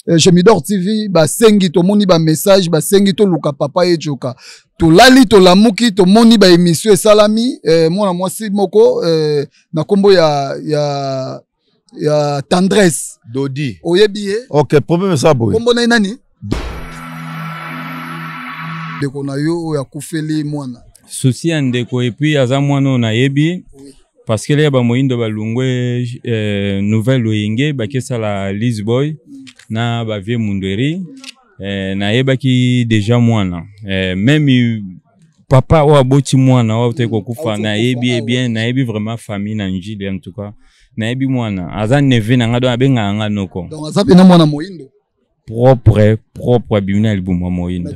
Chez Midor TV basengi, tomoni bamessage, basengi toluka papa Ejoka. Tolali, tolamuki, tomoni baémission esalami. Mwana mwasi moko na nkombo ya Tendresse. Dodi. Oyebi ye? Ok, problème eza boye. Nkombo na ye nani? Ndeko na yo oyo akufeli mwana. Souci ya ndeko, et puis aza mwana oyo nayebi parce que leya bamoyindo balungwe nouvelle loyenge, bakesala Lisboy na bavie Mundweri. Nayebaki déjà mwana, même papa oyo aboti mwana oyo autaki kokufa, nayebi ye bien. Nayebi vraiment famille na Njili. En tout cas nayebi mwana, aza neveu na nga, donc abengaka nga noko. Donc aza mpena mwana moyindo? Propre, propre, abimi na libumu ya moyindo.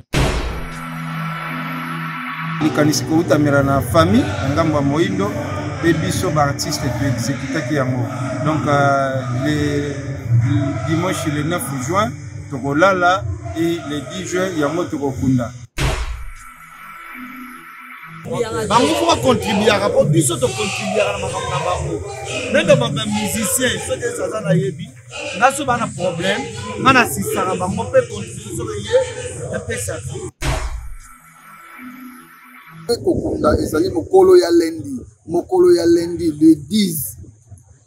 Likanisi koutamela na famille na ngambo ya moyindo, mpe biso baartiste toexécutaki yango. Donc le dimanche le 9 juin tokolala et le 10 juin yango tokokunda. Bango fo bacontribuaka, mpo biso tocontribuaka na makambo na bango. Meme bamusicien, soki aza, nayebi nga so bana problème, nga nasisaka bango mpe contribution soki ye napesaka. Kokunda ezali mokolo ya lundi, mokolo ya lundi le 10,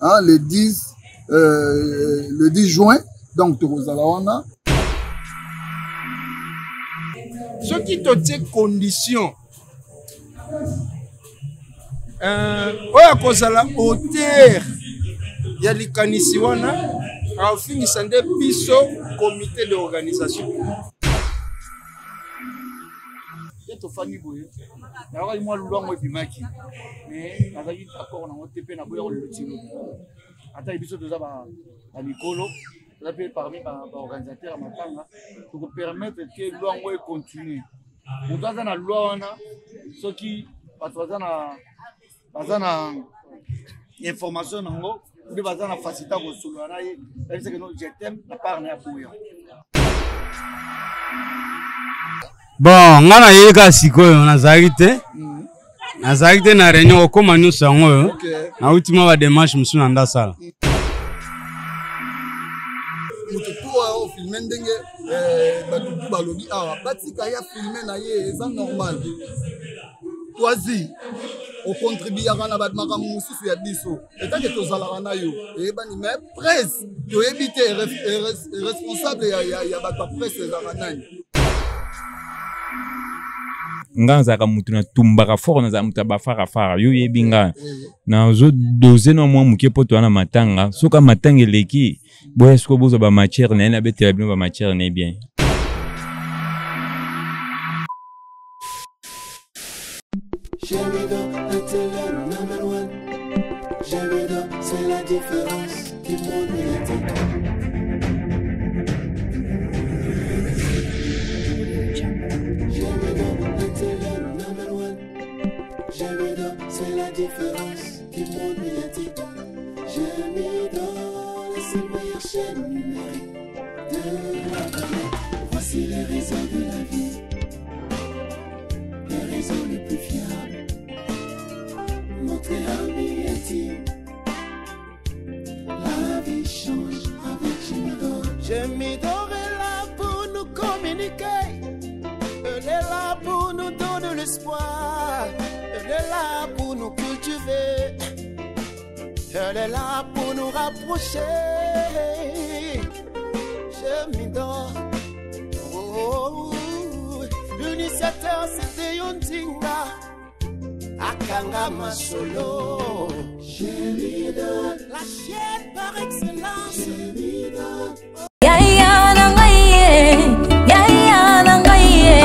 hein, le 10, le 10 juin. Donc tokozala wana. Soki totie condition, oyo akozala auteur ya likanisi wana afingisa nde biso comité d'organisation. Nde tofandi boye, nayokaki mwa lwango ebimaki, mais nazalaki d'accord nango te mpe naboya kolutilo. Ata biso toza bamikolo, toza mpe parmi baorganisateur ya matanga, tokopermettre te loi yango econtinue. Moto aza na loi wana, soki bato baza na information nango mpe baza na facilité ya kosolola na ye, bayebisaki no je t'aime na part na ya boya. Bon, nga nayebi kaka sikoyo, nazalaki te, nazalaki te na réunion. Okóma nyonso yango oyo, nauti mwa badémarche mosusu na ndasala. Moto to ofilme ndenge bato tu balobi awa, batika ya filme na ye, eza normal. Toisi okontribuyaka na makambo mosusu ya biso etake tozalaka na yo, eyebani. Mais presse toyebi te responsable ya bato ya presse ezalaka nani. Nga nazalaka mutu natumbaka fort, nazala mutu ya bafarafara. Yo oyebi nga, nazodose na mwa moke mpo toya na matanga. Soki matanga eleki boya, sikoyo bozwa bamatière na ye, nabetela bino bamatière na ye bien. Jamido, la télé number one. Jamido, c'est la différence du monde médiatique. Jamido, la télé number one. Jamido, c'est la différence du monde médiatique. Jamido, la seule meilleure chaîne numérique de la planète. Voici les réseaux de la vie, les réseaux les plus fiables. Montrez amis intime. La vie change avec Jimidor. Jimidor est là pour nous communiquer. Elle est là pour nous donner l'espoir. Elle est là pour nous cultiver. Elle est là pour nous rapprocher. Jimidor. Oh, l'initiateur c'était Yondinga. Akanga Masolo. Jimidor. La chaîne par excellence. Jimidor. Yaya na ngai ye, yaya na ngai ye,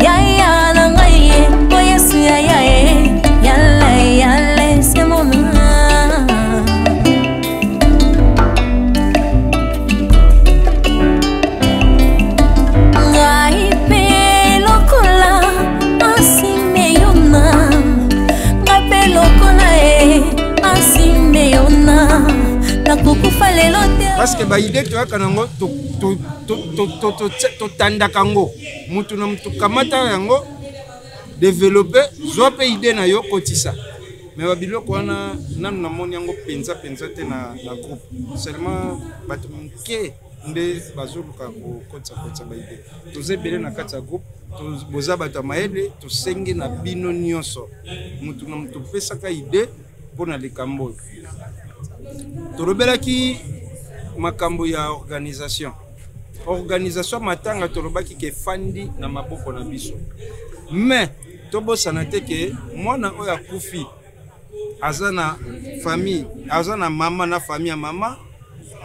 yaya na ngai ye, po Yesu yaya ye, yale yale semona. Ngai mpe lokola asimeyona, ngai mpe lokola ye asimeyona, nakokufa lelo te. Parce que baidée toyaka nango, totandaka yango mutu na mutu, kamata yango, développe, zwa mpe idée na yo, kotisa. Mais babiloko wana nanu namoni yango mpenza mpenza te na groupe, seulement bato moke. nde bazoluka kokotisakotisa baide. Toza ebele na kati ya groupe, boza bato ya mayele, tosengi na bino nyonso, motu na motu opesaka ide mpo na likambo oyo. Tolobelaki makambo ya organisation. Organisation ya matanga tolobaki ke efandi na maboko na biso, mais tobosana te ke mwana oyo akufi aza na famille, aza na mama na famille ya mama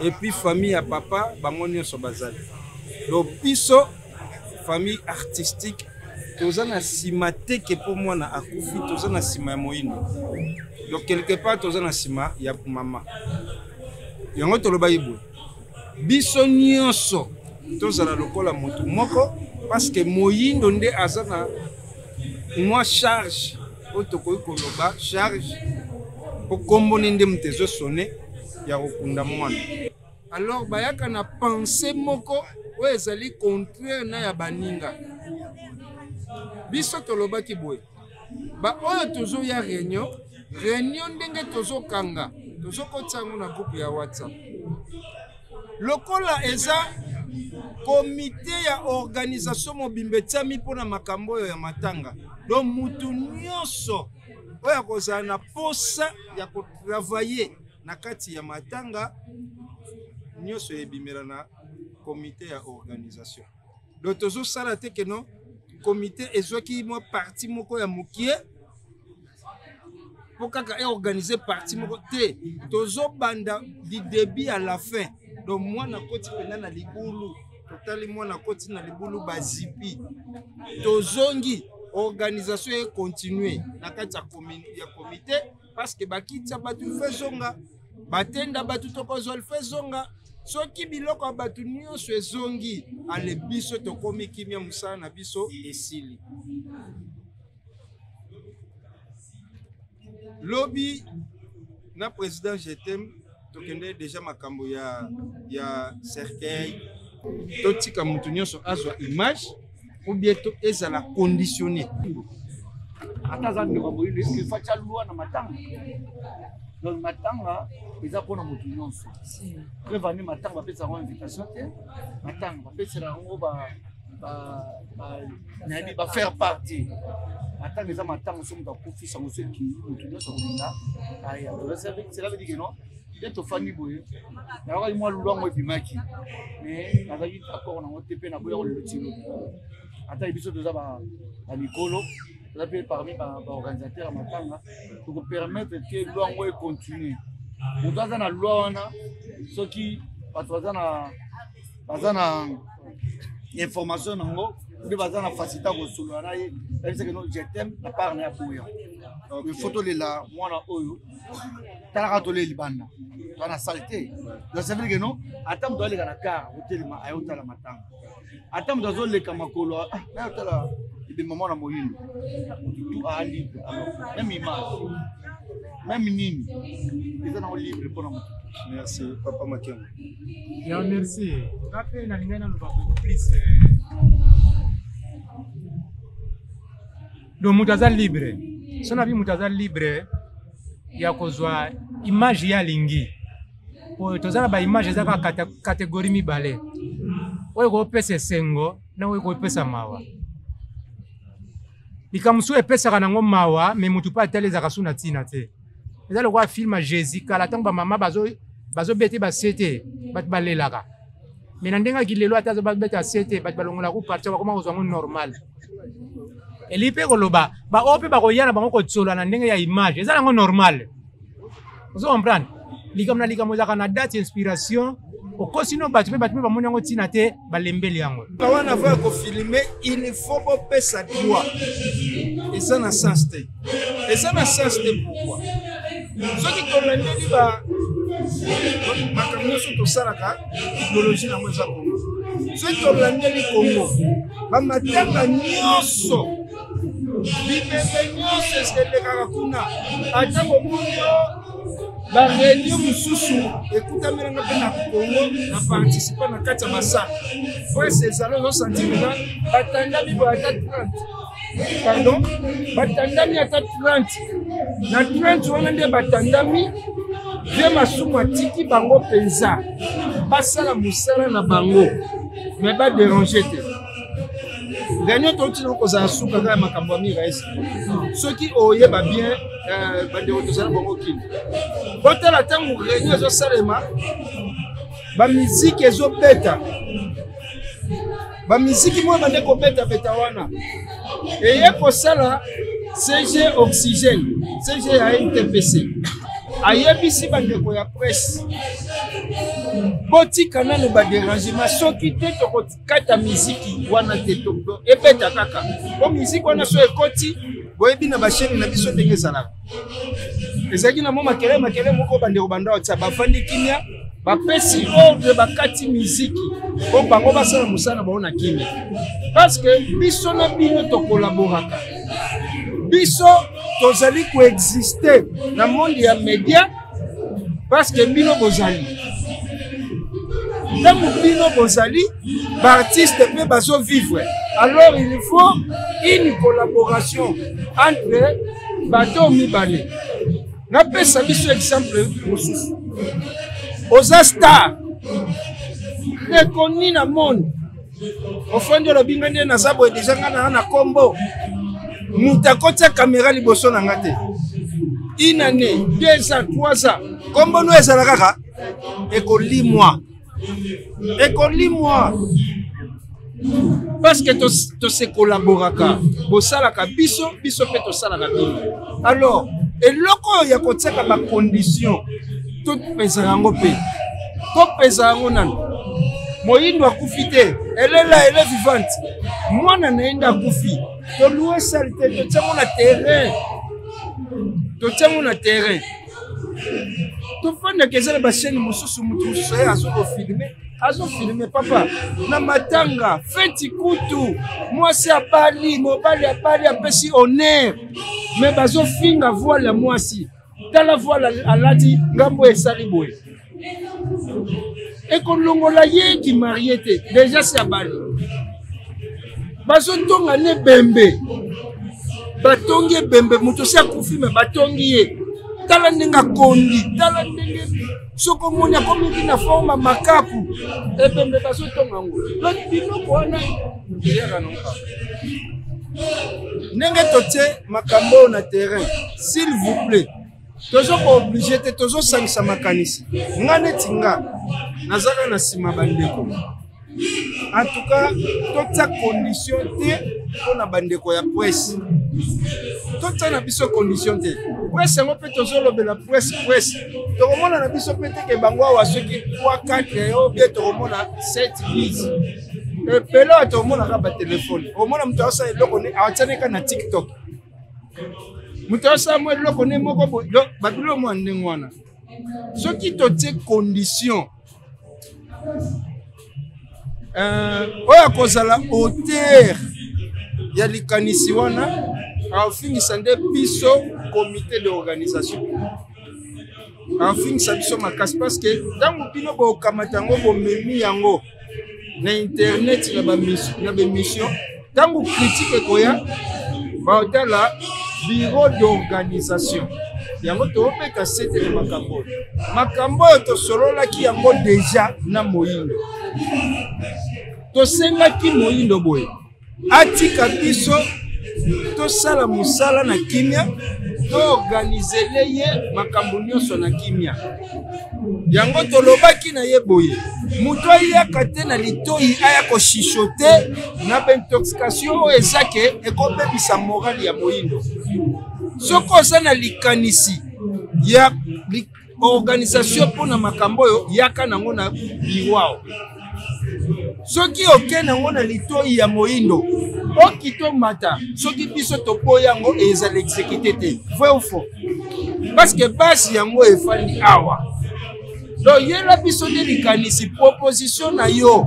et puis famille ya papa, bango nyonso bazali. Donc biso famille artistique toza na nsima te ke mpo mwana akufi, toza na nsima ya moyindo. Donc quelque part toza na nsima ya mama. Yango tolobaki boye, biso nyonso tozala lokola motu moko, parce que moyindo nde aza na mwa charge oyo tokoki koloba charge mpo nkombo ne nde moto ezosone ya kokunda mwana. Alors bayaka na pensée moko oyo ezali contraire na ya baninga. Biso tolobaki boye, baoyo tozoya réunion, réunion ndenge tozokanga, tozokotisa yango na groupe ya WhatsApp. Lokola eza komite ya organisation mobimba etiami mpo na makambo oyo ya matanga, donc mutu nyonso oyo akozala na posa ya kotravailler na kati ya matanga nyonso ebimela na komite ya organisation. Donc tozosala te ke non komite ezwaki mwa parti moko ya mokie mpo kaka eorganize parti moko te, tozobanda du début à la fin. Donc mwana akoti mpenza na libulu, totali mwana akoti na libulu, bazipi, tozongi organisation econtinue na kati ya komite, parce que bakiti ya bato ilfo ezonga, batenda bato tokozwa ilfo ezonga. Soki biloko ya bato nyonso ezongi, ale biso tokomi kimia, mosala na biso esili. Lobi na président Jetem tokende deja makambo ya cercueil, totika moto nyonso azwa image ou bien to ezala conditionné. Ata aza ndeko ya moyindo, eske fatia loi na matanga? Donc matanga eza mpona moto nyonso. Preuve ane matanga bapesaka yango invitation te, matanga bapesaka yango nayebi ba faire partie. Matanga eza matanga, so moto akufi sango so ekei, moto nyonso akolinga aya. Cela veut dire que non, nde tofandi boye, nayokaki mwa lwango ebimaki, mais nazalaki d'accord nango te mpe naboya koluti lobi. Ata biso toza bamikolo, toza mpe parmi baorganisateur ya matanga, tokopermettre te lwango econtinue. Moto aza na loi wana, soki bato baza na information nango mpe baza na facilité ya kosolola na ye, bayebisaki no je t'aime na part na ya boya. Il faut tolela mwana oyo, talaka tolela libanda, toza na salle te. Donc ça veut dire que non, ata moto aleka na car otelema aye otala matanga, ata moto azoleka makolo aye otala ebemba mwana moyindo, motu tout aa libre. Alors même image, même nini eza nango libre mpona motu. Merci papa Makengo. Ya merci. Nga mpe nalingai naloba beaucoup plus. Donc moto aza libre. So na bi moto aza libre ya kozwa image ye alingi. Po toza na ba image eza kaka catégorie mibale. Oyo ekopesa esengo na oyo ekopesa mawa. Likambo mosusu epesaka nango mawa, mais motu mpe atali ezalaka su na ntina te. Eza lokola film ya Jésus kala, ntango bamama bazobete basete, bato balelaka. Mais na ndenge ya kilelo, ata bazobeta sete, bato balongolaka ku parti, bakoma kozwa yango normal. Elingi mpe koloba baoyo mpe bakoya na bango kotsola na ndenge ya image, eza nango normal. Ozo comprendre? Likambo na likambo ezalaka na date inspiration. Okosi no bato mpe bato mpe bamoni yango ntina te, balembeli yango. Wana va kofilme, il faut bopesa droit. Eza na sens te. Eza na sens te pourquoi? Soki tolandeli ba makambo nyonso tosalaka, idéologie nango eza Congo. Soki tolandeli Congo, bamatanga nyonso, bibembe nyonso elekaka kuna, ata bomoni bareunion mosusu ekutamelanga mpe na Congo, na participa na kati ya basala presse, ezali ozosanti mpenza batandami boye ata 30, pardon, batandami ata 30 na 30 wana nde batandami. Vieux Masumu atiki bango mpenza basala mosala na bango mais baderange te. Réunion touti na kozala suka kaka ya makambo ya Miraes. Soki oyeba bien euh, bandeko tozala bango kini. Botala ntango réunion ezosalema bamiziki ezobeta bamiziki moko ebande kobetabeta wana eye kosala cg oxygène cg ya ntpc ayebisi bandeko ya presse botika nano baderangement soki te tokokata miziki wana te ebeta kaka po miziki wana so ekoti boyebi na bashaine na biso ndenge ezalaka ezalaki na mwa makele makele moko bandeko banda otia bafandi kimia bapesi ordre bakati miziki mpo bango basala mosala na bango na kimia parce que biso na bino tokolaboraka biso tozali koexiste na monde ya media parce que bino bozali ntango bino bozali baartiste mpe bazovivre alors il faut une collaboration entre bato mibale napesa biso exemple mosusu oza star reconnu na monde ofandi olobi nga nde naza boye deja nga naa na kombo moto akotia kamera liboso na nga te une année deux ans trois ans kombo no ezala kaka ekolimwa ekolimwa parce que tose collaboraka bosalaka biso biso mpe tosalaka bino alors eloko oyo ya kotiaka bacondition topesaka yango mpe topesa yango nano moyindo akufi te elela ele vivante mwana na ye nde akufi tolue sale te totiango na terrain totiango na terrain tofandaka eza na bachaine mosusu moto mosusu aye azokofilme azofilme papa na matanga feti kutu mwasi abali mobali abali apesi honneur me bazofinga voile ya mwasi tala voile alati ngambo esali boye ekolongola ye kimarie te deja si abali bazotonga ne bembe batongi ebembe moto si akufi me batongi ye tala ndenge akondi tala ndenge soki omoni akomiki na forme makaku ebembe bazotonga yango donc biloko wana eyaka nango ndenge totie makambo oyo na terrain s'il vous plaît tozo kooblige te tozosangisa makanisi nga neti nga nazaka na nsima bandeko en tout cas totia condition te mpo na bandeko ya presse totia na biso condition te presse yango mpe tozolobela presse presse tokomona na biso mpe teke bango awa soki 3 4 o bie tokomona 7 10 ebele oyo tokomonaka batelefone omona moto asala eloko ne atianeka na tiktok moto asala mwa eloko ne moko boye babilo mwa ndenge wana soki totie condition euh, oyo akozala auteur ya likanisi wana afingisa nde biso comité de organisation afingisa biso makasi parce que ntango bino bokamata yango bomemi yango na internet na baémission ntango critique ekoya baotala bureau d'organisation yango tobeta sete na makambo oyo makambo oyo tosololaki yango deja na moyindo tosengaki moyindo boye atika biso tosala mosala na kimia toorganizele ye makambo nyonso na kimia yango tolobaki na ye boye moto ayaka te na litoi aya koshishote na baintoxication oyo eza ke ekobebisa morale ya moyindo soki oza na likanisi ya organisation mpo na makambo oyo yaka nango na biwao soki oke nango na litoi ya moyindo okita omata soki biso toboyi yango ezala exekite te vrai ou faux parce que base yango efandi awa donc yela biso nde likanisi proposition na yo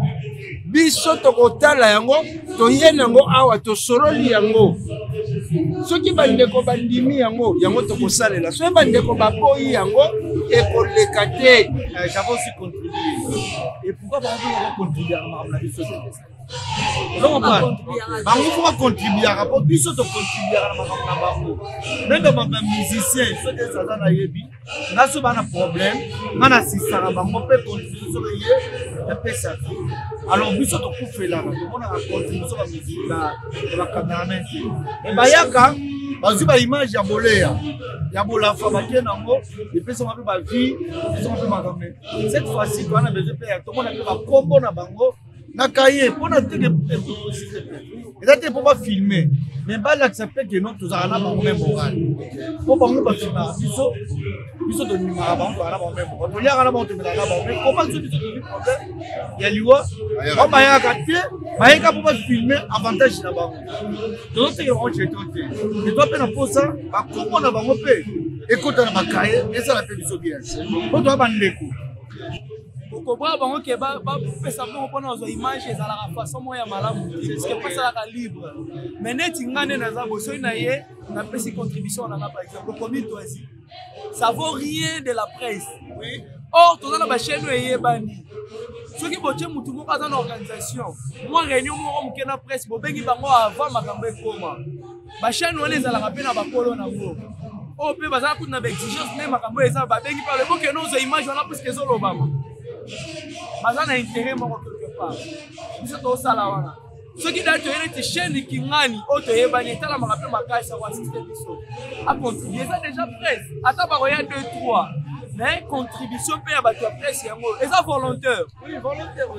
biso tokotala yango toye na yango awa tosololi yango soki bandeko bandimi yango yango tokosalela soki bandeko baboyi yango ekoleka te euh, j'avais aussi contribué et pourquoi bango bakocontribuaka makambo na biso te Ozo comprendre? Bango fo bacontribuaka mpo biso tocontribuaka na makambo na bango. Meme ba musicien soki aza nayebi nga so bana problème nga nasisaka bango mpe contribution soki ye napesaka. Alors biso tokufelaka, tomonaka contribution ba bacameraman te, me bayaka bazwi baimage ya boleya ya bolafa batie nango, epesaka mpe bavie, epesaka mpe makambo. Cette fois-ci toza na besoin mpe ya tomona mpe bakombo na bango na kaye mpo na teke eza te mpo bafilme, mais balakisa mpe ke no tozalaka na bango me moral, mpo bango bafilmaka biso, biso tondimaka bango, tozalaka na bango me moral, toliaka na bango, tomelaka na bango. Mais koma biso tozwi problème ya liwa, bango bayaka te, bayeka mpo bafilme avantage na bango. Tozotekela bango jeton te, etoa mpe na mposa bakombo na bango mpe ekota na bakaye, esala mpe biso bien mpo toya bandeko. Okoboya bango ke bapesa mbongo mpona kozwa image, ezalaka façon moko ya malamu te, puisque mpo esalaka libre. Mais neti nga nde naza boye, soki na ye napesi contribution na nga, par exemple okomi toisi, ça vaut rien de la presse. Or toza na bachaîne oyo eyebani. Soki botie motu moko aza na organisation, mwa réunion moko moke na presse, bobengi bango avant makambo ekoma. Bachaîne wana ezalaka mpe na bakolo nango oyo mpe bazala kutu na baexigence nde makambo oyo eza. Babengi mpe alobi okende ozwa image wana, puiske ezolobama, baza na intérêt moko quelque part. Biso tozosala wana, soki da toye neti chaîne Kingani oyo toyebani, etalamaka mpe makasi, akoassiste biso, acontribue, eza déjà presse. Ata bakoya 2 3, mais contribution mpe ya bato ya presse yango eza volontaire,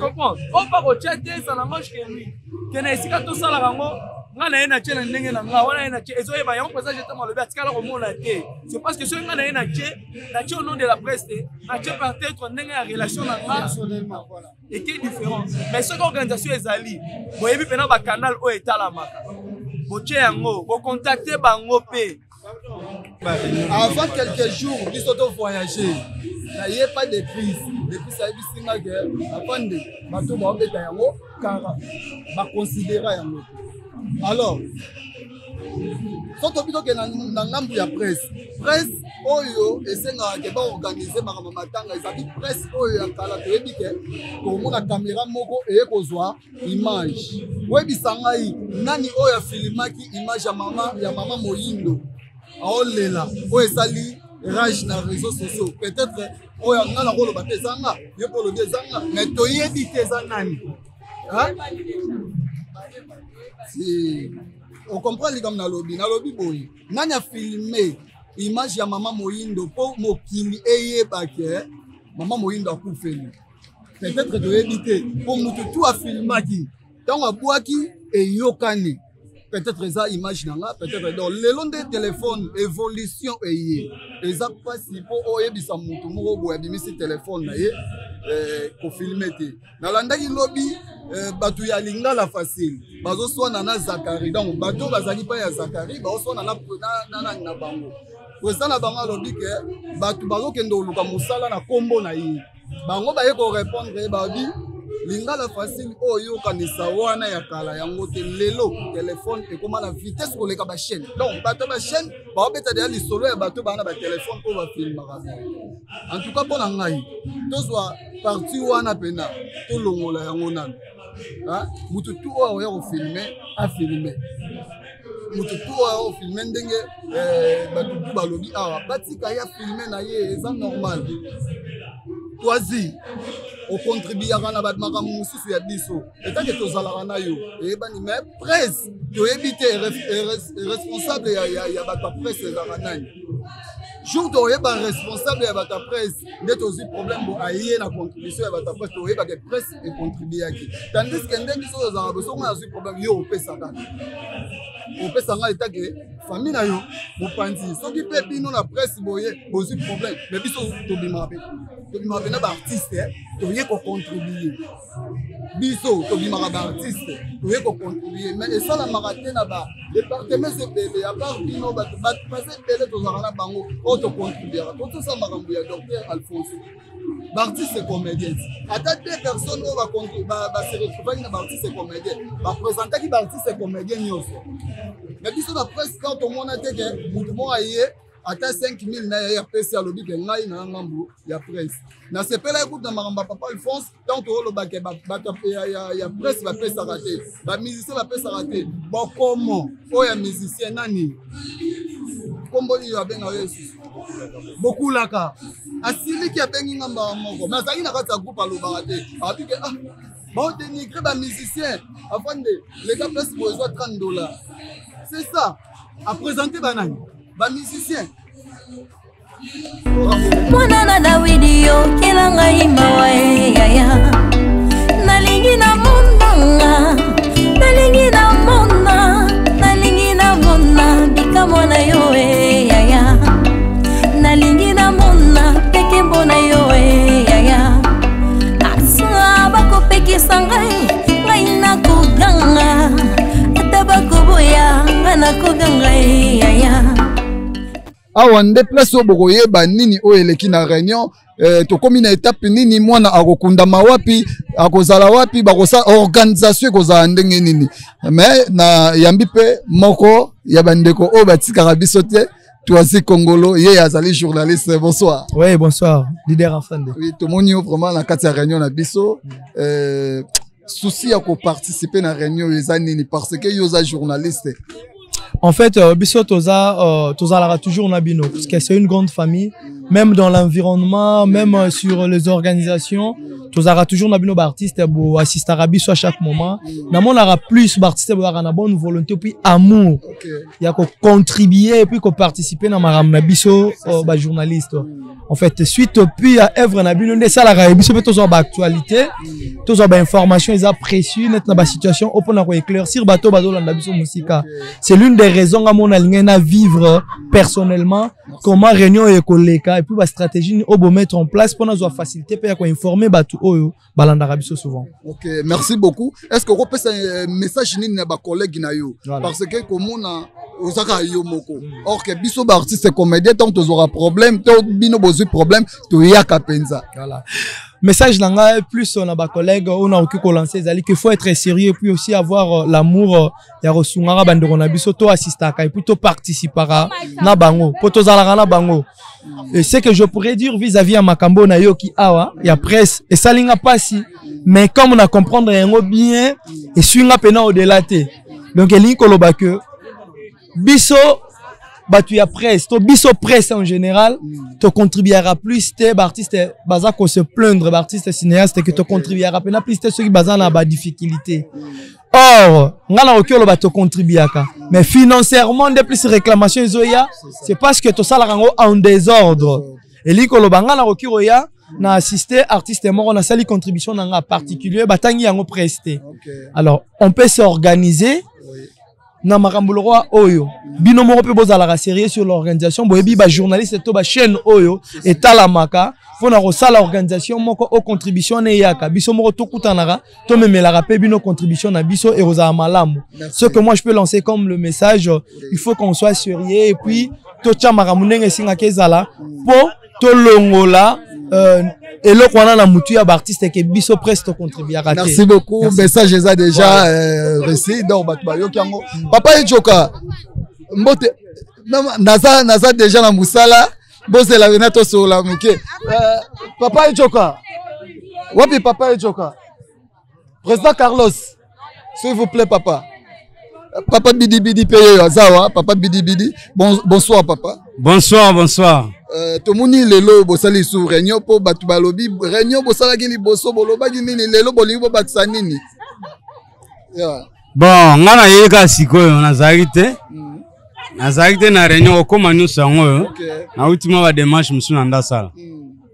comprendre oyo bakotya te, ça n'engage que lui. Ke na esika tosalaka yango, nga na ye na tie na ndenge na nga wana, ye na tie, ezoyeba yango. Président Jetam alobi atikala komona te. C'est parce que soki nga na ye na tie, na tie au nom de la presse te, na tie peut-être ndenge ya relation na nga eke différent. Mais soki organisation ezali, boyebi mpena bacanal oyo etalamaka, botie yango, bocontacte bango mpe. Avant quelques jours biso to voyager, naye pas de crise depuis ayebisi nga ke afande bato baobeta yango kara, baconsidera yango te. Alors so tobi tokende na ngambu ya presse, presse oyo esengaka ke baorganize makambo matanga, ezali presse oyo ya kala. Toyebi ke tokomona kamera moko eye kozwa image. Oyebisa ngai nani oyo afilimaki image ya mama Moyindo aolela, oyo esali rage na réseaux sociaux? Peut-être oyo nga nakoloba mpe eza nga, yo mpe olobi eza nga, mais toyebi te eza nani. Si ocomprendre likambo nalobi boye, nani afilme image ya mama Moyindo mpo mokili eyeba ke mama Moyindo akufeli? Peut-être toyebi te, mpo motu tu afilmaki ntango abwaki eyokani, peut-être eza image na nga, peut-être. Donc lelo nde telefone évolution eye, eza mpasi mpo oyebisa motu moko boye abimisi telefone na ye kofilme te. Nalandaki lobi bato ya Lingala Facile bazoswana na Zakari. Donc bato bazali mpa ya Zakari bazoswana na bango. Président na bango alobi ke bato bazokende koluka mosala na nkombo na ye. Bango baye korépondre ye, babi Lingala Facile oyo oyokanisa wana ya kala yango te. Lelo telefone ekóma na vitesse koleka bachaîne. Donc bato ya bachaîne baobeta deya lisolo ya bato baa na batelefone oyo bafilmaka. En tout cas, mpo na ngai, tozwa parti wana mpena, tolongola yango nano. Motu tu oyo akoya kofilme, afilme. Motu tu oyo akofilme ndenge bato tu balobi awa, batika ye afilme na ye, eza normal. Toisi ocontribuaka na makambo mosusu ya biso etake tozalaka na yo, eyebani. Mais presse toyebi te responsable ya bato ya presse ezalaka nani. Jour toyeba responsable ya bato ya presse, nde tozwi problème. Bo aye na contribution ya bato ya presse, toyebaka presse econtribuaki, tandis ke nde biso tozalaka boye, soki nazwi problème, yo opesaka, opesa ngai etake famille na yo mopanzi. Soki mpe bino na presse boye bozwi problème, mais biso tobimaka mpe, tobimaka mpe na baartiste, toye kocontribue. Biso tobimaka baartiste, toye kocontribue, mais esalamaka te na badepartement ebele. À part bino, bato baza ebele, tozalaka na bango oyo tocontribuaka. Totosala makambo ya docteur Alphonse, baartiste comédien, ata deux personnes oyo base retrouvaki na baartiste comédien, baprésentaki baartiste comédien nyonso. Mais biso na presse, quand tomona te ke motu moko aye. Ata 5000 na ye apesi, alobi ke ngai na ngambu ya presse. Nasepelaki kutu na makambo ya papa Alphonse ntango toolobake bato ya presse bapesaka te, bamusicien bapesaka te. Bokomo oyo ya musicien nani, nkombo nini abengaka ye lisusu, bokulaka asiliki, abengi nga mbala moko, mais azalaki na kati ya groupe, alobaka te, abi ke ah, baodenigre bamusicien afande leka place boye ezwa 30 $. C'est ça, aprésente banani, bamusicien. Mwana na Dawidi, yokela ngai mawa e yaya. Nalingi namonanga, nalingi namona, nalingi namona bikamwa na yo e yaya. Nalingi namona pekembo na yo e yaya. Asa bakopekisa ngai, ngai nakoganga, ata bakoboya ngai nakoganga e yaya. Awa nde place oyo bokoyeba nini oyo eleki na réunion. Tokomi na etape nini, mwana akokundama wapi, akozala wapi, bakosala organisation ekozala ndenge nini. Mais na yambi mpe moko ya bandeko oyo batikaka biso te, Toisi Kongolo, ye azali journaliste. Bonsoir. Oui, bonsoir, leader Afande. Oui, tomoni yo vraiment na kati ya réunion na biso. Souci ya koparticiper na réunion eza nini? Parce que yo oza journaliste. En fait, biso toza tozalaka toujours na bino parce que c'est une grande famille, même dans l'environnement, même sur les organisations, tozalaka toujours na bino baartiste, bo assistaka biso à chaque moment. Namonaka plus baartiste boyaka na bonne volonté, puis amour ya kocontribuer et puis koparticiper na makambo na biso bajournaliste. En fait, suite puis ya œuvre na bino nde esalaka ye biso mpe tozwa baactualité, tozwa bainformation eza précis net na basituation oyo mpona koéclaircir bato oyo bazolanda biso mosika. C'est l'une des raisons nga mona alingai na vivre personnellement comment réunion oyo ekoleka et puis bastratégie nini oyo bomettre en place mpona zwa facilité mpe ya koinformer bato oyo balandaka biso souvent. Ok, merci beaucoup. Est ce que okopesa message nini na bacollègue na yo? Voilà. Parce que komona ozaka yo moko, or que biso baartiste comédien, ntango tozwaka problème to bino bozwi problème, toyaka mpenza. Voilà. Message na ngai plus na bacollègue oyo nakoki kolancer ezali qu'il faut être sérieux et puis aussi avoir l'amour ya kosungaka bandeko na biso, to assistaka et puis to participaka na bango po tozalaka na bango. Et ce que je pourrais dire vis-à-vis ya makambo nayoki awa ya presse, esali nga mpasi, mais comme na comprendre yango bien, esui nga mpena au-delà te. Donc elingi koloba que biso bato ya presse to biso presse en général tocontribuera plus te. Baartiste baza ko se plaindre, baartiste cinéaste, que tocontribuera mpena plus te soki baza na badifficulté. Or nga nakoki oloba tocontribuaka, mais financièrement nde plus réclamation ezoya, c'est parce que tosalaka yango en désordre. Elingi koloba nga nakoki koya na assister artiste moko, nasali contribution na nga particulier, batangi yango presse te. Alors on peut s'organiser na makambo lokwa oyo bino moko mpe bozalaka sérieux sur l'organisation, boyebi bajournaliste to bachaîne oyo etalamaka mpona kosala organisation moko o contribution wana eyaka, biso moko tokutanaka, tomemelaka mpe bino contribution na biso, ekozala malamu. Ce que moi je peux lancer comme le message, il faut qu'on soit sérieux et puis totya makambo ndenge esengaka ezala mpo tolongola eloko wana na mutu ya baartiste ke biso presse tocontribuaka te. Merci beaucoup. Merci. Message eza déjà reçu, donc bato bayoki yango. Papa Ejoka, mbote. Naza déjà na mosala, bozela wena tosolola moke. Papa Ejoka wapi? Papa Ejoka, président Carlos, s'il vous plaît. Papa, papa Bidi Bidi mpe yeyo aza wa papa Bidi Bidi. Bonsoir papa. Bonsoir, bonsoir. Tomoni lelo bosali su réunion mpo bato balobi réunion bosalaki liboso, bolobaki nini? Lelo bolingi bobakisa nini? Yeah. Bon, nga nayei kaka sikoyo, nazalaki te, nazalaki te na réunion. Okóma nyonso yango oyo, nauti mwa badémarche mosusu na ndasala.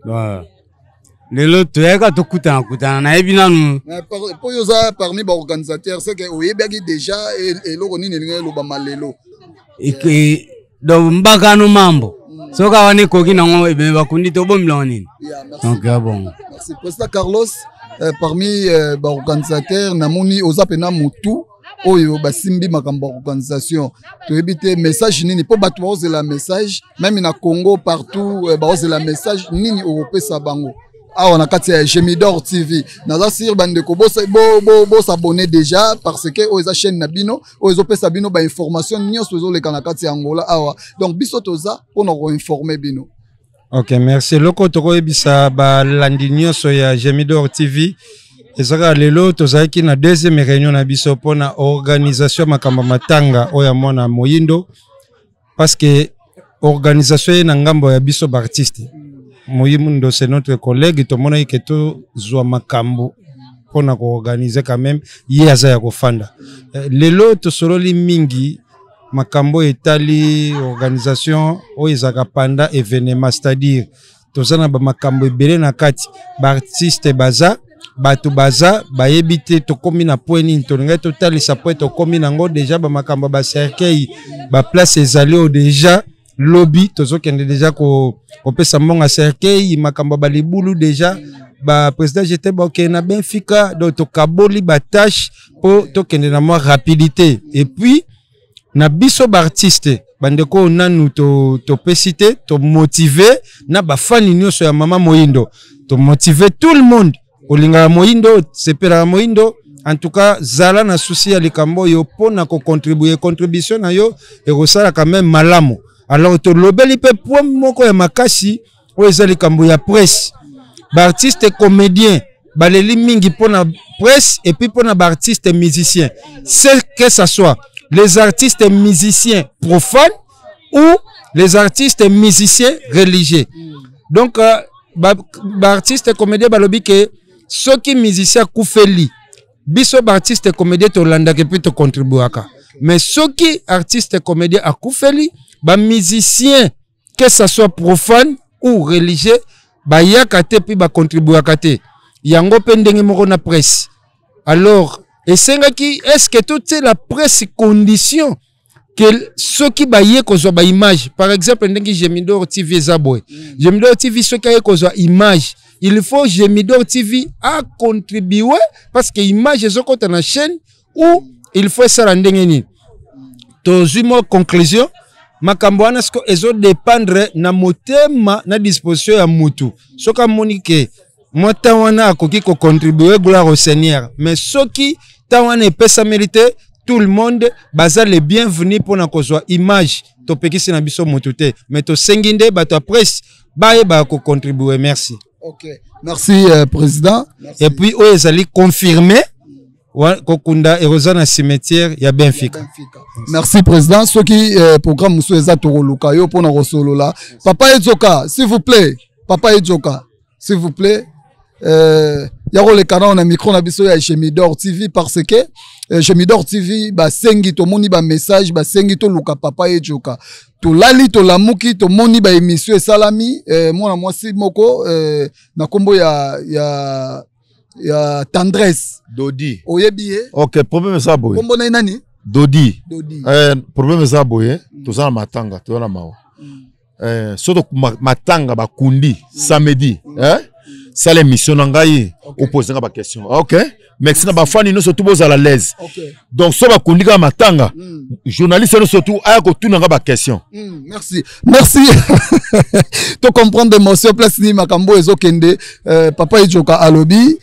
Bon, lelo toyaki kaka tokutana kutana, nayebi nanu. Mpo yo oza parmi baorganisateur, c'est que oyebaki déjà eloko nini elingi elobama lelo. Donc mbakano mambo soki awa ekoki nango ebeme, bakundi te, obomilango nini? Yeah, merci. Donc ya bongo. Merci. Président Carlos, parmi baorganisateur, namoni oza mpena motu oyo basimbi makambo ya organisation. Toyebi te message nini mpo bato baozela message, même na Congo partout, baozela message nini okopesa bango. Awa na kati ya Gemidor TV. Naza sur bandeko bo s'abonner déjà, parce que oyo eza chaîne na bino oyo ezopesa bino ba information nyonso ezoleka na kati ya Angola awa. Donc biso toza mpona koinformer bino. Ok, merci. Eloko tokoyebisa balandi nyonso ya Gemidor TV ezalaka, lelo tozalaki na deuxième réunion na biso mpona organisation ya makambo ya matanga oyo ya mwana Moyindo, parce que organisation ye na ngambo ya biso baartiste. Moyindo, c'est notre collègue. Tomonaki ke tozwa makambo mpona koorganiser quand même, ye aza ya kofanda. Lelo tosololi mingi makambo oyo etali organisation oyo ezalaka pendant événement, c'est-à-dire toza na bamakambo ebele na kati. Baartiste baza, bato baza bayebi te tokómi na point nini. Tolingai totalisa point tokómi nango déjà, bamakambo ya bacercueil, baplace ezali oyo déjà lobi tozokende déjà kopesa mbongo ya cercueil, makambo ya balibulu déjà baprésident GT bakokende na Benfica. Donc tokaboli batâche mpo tokende na mwa rapidité. Et puis na biso baartiste, bandeko oyo nanu topesi te, tomotiver na bafani nyonso ya mama Moyindo, tomotiver tout le monde. Olingaka Moyindo, osepelaka Moyindo, en tout cas zala na souci ya likambo oyo mpo na kocontribuer. Contribution na yo ekosala quand même malamu. Alors tolobeli mpe point moko ya makasi oyo eza likambo ya presse. Baartiste comédien baleli mingi mpona presse et puis mpona baartiste musicien, c'est que ça soit les artistes musiciens profanes ou les artistes musiciens religieux. Donc baartiste comédien balobi ke soki musicien akufeli, biso baartiste comédien tolandaka mpe tocontribuaka, mais soki artiste comédien akufeli, bamusicien, que ça soit profane ou religieux, bayaka te mpe bacontribuaka te. Yango mpe ndenge moko na presse. Alors esengaki, est ce que totiela presse condition ke soki baye kozwa baimage, par exemple ndenge Gemidor TV eza boye, Gemidor TV soki aye kozwa image, il faut Gemidor TV acontribue parce que image ezokɔta na chaîne, ou il faut esala ndenge nini? Tozwi mwa conclusion, makambo wana siko ezodépendre na motema na disposition ya mutu. Soki amoni ke mwa temps wana akoki kocontribuer, gloire au Seigneur. Mais soki temps wana epesameli te, tout le monde baza le bienvenu mpona kozwa image. Topekisi na biso motu te, mais tosengi nde bato ya presse bayebaka kocontribuer. Merci. Ok, merci président. Merci. Et puis oyo ezali confirmé, kokunda ekoza na cimetière ya Benfica. Merci président. Soki programme mosusu eza, tokoluka yo mpona kosolola. Papa Ezoka, s'il vous plaît, papa Ezoka, s'il vous plaît, ya koleka nao na micro na biso ya Gemidor TV, parce que Gemidor TV basengi, tomoni bamessage, basengi toluka papa Ejoka. Tolali, tolamuki, tomoni baémission esalami, mwana mwasi moko na nkombo ya Tendresse. Dodi. Oyebi ye? Ok, problème eza boye. Nkombo na ye nani? Dodi. Dodi. Problème eza boye, toza na matanga, toza na mawa. So matanga bakundi samedi, sala émission na ngai, opose nga baquestion. Ok, merci na bafani nyonso tu, bozala l'aise. Donc so bakundi kaka matanga, journaliste nyonso tu aya kotuna nga baquestion. Merci, merci. To comprendre émotion, place nini makambo ezokende. Papa Ejoka alobi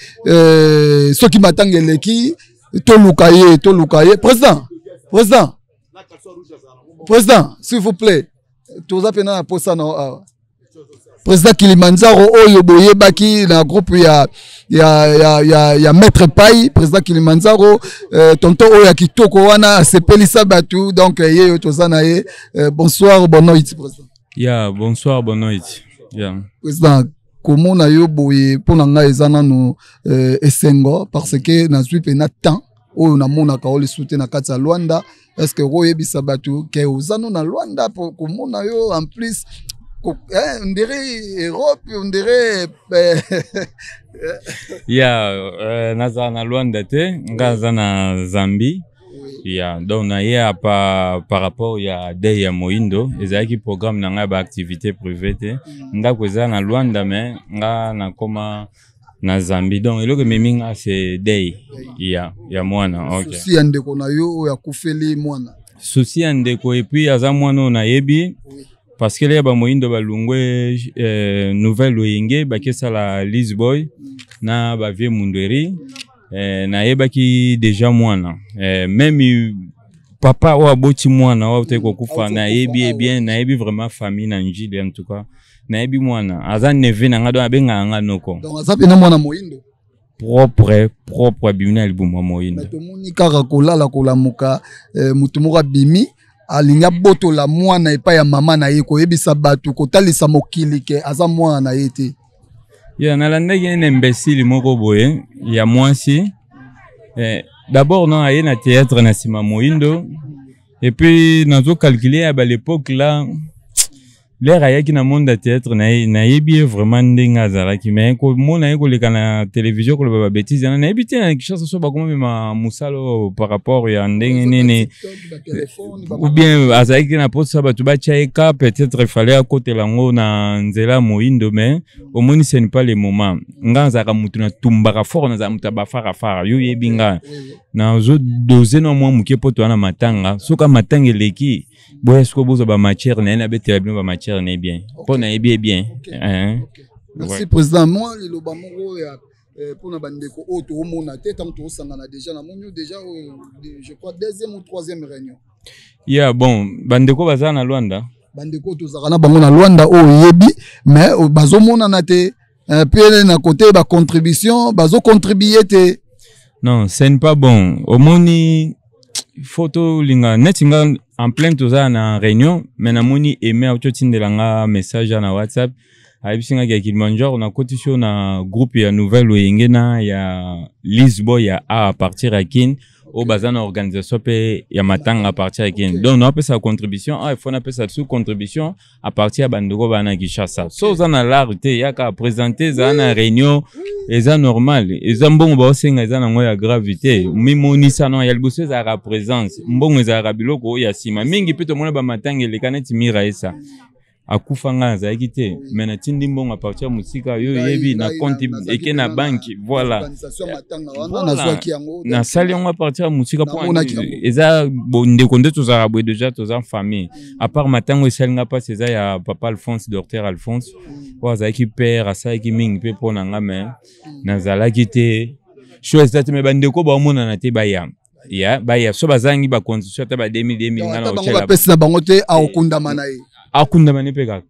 soki matanga eleki, toluka ye, toluka ye. Président, président, président, s'il vous plaît, toza mpena na posa na awa président Kilimanjaro oyo boyebaki na groupe ya Maître Pai. Président Kilimanjaro, tonton oyo ya kitoko wana asepelisa bato. Donc ye oyo toza na ye. Bonsoir, bonne nuit président. Ya, bonsoir, bonne nuit, yeah. Président, komona yo boye mpo na ngai eza nano esengo, parce que nazwi mpena temps oyo namonaka o lisusu te na kati ya Lwanda. Est ce que okoyebisa bato ke oza no na Lwanda? Po komona yo en plus on dirait Europe, on dirait Ya, nazala na Lwanda te, nga aza na Zambie. Ya, donc naye par rapport ya deuil ya Moyindo. Ezalaki programme na ngai, baactivité privé te. Ndako eza na Lwanda, mais nga nakoma na Zambie. Donc eloko ememi nga, c'est deuil ya mwana. Ok. Souci ya ndeko na yo oyo akufeli mwana. Souci ya ndeko, et puis aza mwana oyo nayebi. Parce que leya bamoyindo balungwe eh, nouvelle loyenge bakesala Lisboy na bavie Mundweri eh, nayebaki déjà mwana eh, même papa oyo aboti mwana oyo autaki kokufa nayebi ye bien, nayebi vraiment famille na Njili. En tout cas nayebi mwana aza neveu na nga, donc abengaka nga noko. Donc aza pena mwana moyindo propre propre, abimi na libumu ya moyindo. Tomoni kaka kolala kolamuka, eh, motu moko abimi alingi abotola mwana epai ya mama na ye, koyebisa bato, kotalisa mokili ke aza mwana na ye te. Ya nalandaki ye na imbécile moko boye ya mwasi eh, d'abord non aye na théâtre na nsima moyindo, et puis nazocalcule ya ba l'époque là, l'heure ayaki na monde ya théâtre, nayebi ye vraiment ndenge azalaki, mais komona ye koleka na télévision koloba babétise wana, nayebi te. Na Kinshasa so bakomamema mosala oyo par rapport ya ndenge nini, ou bien azalaki na posa bato batya ye ka, peut-être fallait akotela yango na nzela moyindo, mais omoni ce n'est pas le moment. Nga nazalaka motu natumbaka fort, nazala moto ya bafarafara, yo oyebi nga, nazodose na mwa moke mpo toya na matanga. Soki matanga eleki boya sikoyo bozwa bamatière na ye, nabetela bino bamatière na ye bien mpo nayebi ye bien. Merci. Ouais. Président, mwa liloba moko ya mpona bandeko oyo toomona te ntango toosangana déjà, namoni déjà je crois deuxième ou troisième réunion. Ya bon, bandeko baza na Lwanda. Bandeko oyo tozalaka na bango na Lwanda oyo oyebi, mais bazomonana te, mpe na côté bacontribution bazocontribue te. Non, ce n'est pas bon. Omoni, faut tolinga neti nga en plein toza na réunion, mais namoni aime auti otindela nga message na WhatsApp, ayebisi nga ya Kilimanjaro nakotisi yo na groupe ya nouvelle oyenge na ya Lisboy ya a à partir ya Kin, oyo baza na organisation mpe ya matanga à partir ya Kin. Donc naopesa contribution ah, il faut napesa sous contribution à partir ya bandeko baa na Kinshasa. So oza na lare te, yaka présente, ezala na réunion, eza normal, eza mbongo baosenga, eza nango ya grave te. Mimonisa no ya liboso ezalaka présence, mbongo ezalaka biloko oyo ya nsima mingi. Mpe tomona bamatanga eleka neti Mira esa akufa, ngai nazalaki te, mais natindi mbongo à partir ya mosika, yo oyebi, na compte eke na banque, voilà, nasali yango à partir ya mosika mpo eza bondeko nde tozalaka boye, déjà toza famille. À part matango esali nga mpasi eza ya papa Alphonse, docteur Alphonse, oyo azalaki père, asalaki mingi mpe mpo na nga, mais nazalaki te, sho eza te, mais bandeko baomonana te, baya ya baya so bazangi bacondition ata ba 2000 2000 nga na bapesi na bango te, akokundama na ye. Akundama ne mpe kaka